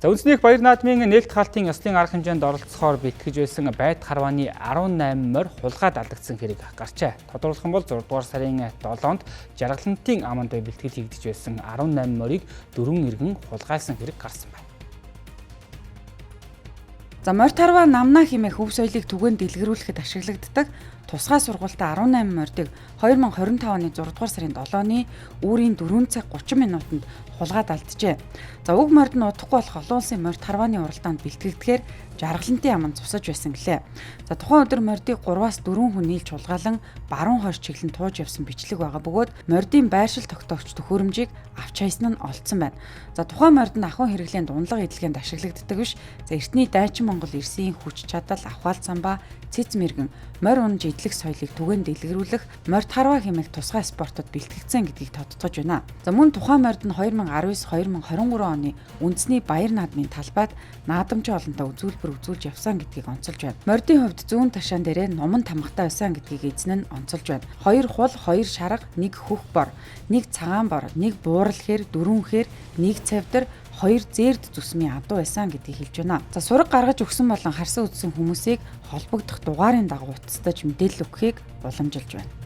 За, үндэсний баяр наадмын нээлт хаалтын ёслолын арга хэмжээнд оролцохоор бэлтгэж байсан байт харвааны 18 морь хулгайд алдагдсан хэрэг гарчээ. Тодорхойлох юм бол 6 дугаар сарын 7-нд Жаргалантын аманд бэлтгэл хийгдэж байсан 18 морийг дөрвөн иргэн хулгайлсан хэрэг гарсан байна. За, морь тарваа намнаа хэмээх өв соёлыг түгээн дэлгэрүүлэхэд ашиглагддаг тусгай сургуультай 18 морьдыг 2025 оны 6 дугаар сарын 7-ны үүрийн 4 цаг 30 минутанд хулгайд алджээ. За, уг морьд нь удахгүй болох олон улсын морь тарвааны уралдаанд бэлтгэгдэхээр Жаргалантын аманд цусаж байсан гэлээ. За, тухайн өдөр морьдыг 3-аас 4 хүн нийлж хулгайлан баруун хойш чиглэн тууж явсан бичлэг байгаа бөгөөд морьдын байршил тогтоогч төхөөрөмжийг авч хаясан нь олдсон байна. За, тухайн морьд нь ахуйн хэрэглээнд, унлага эдлэгээнд ашиглагддаг биш. За, эртний дайчин Монгол ирсийн хүч чадал, авхаал самбаа, цэц мэргэн, морь унж эдлэх соёлыг түгээн дэлгэрүүлэх морь тарваа хэмээх тусгай спортод бэлтгэгдсэн гэдгийг тодтогч байна. За, мөн тухайн морьд нь 2019-2023 оны үндэсний баяр наадмын талбайд наадамчин олонтой үзүүлбэр үзүүлж явсан гэдгийг онцолж байна. Морьдын хувьд зүүн ташаан дээрээ нуман тамгатай байсан гэдгийг эзэн нь онцолж байна. Хоёр хул, хоёр шарга, нэг хөх бор, нэг цагаан бор, нэг буурал хээр, дөрвөн хээр, нэг цавдар, хоёр зээрд зүсмийн адуу байсан гэдгийг хэлж байна. За, сураг гаргаж өгсөн болон харсан үзсэн хүмүүсийг холбогдох дугаарын дагуу утастаж мэдээлэл өгөхийг уламжилж байна.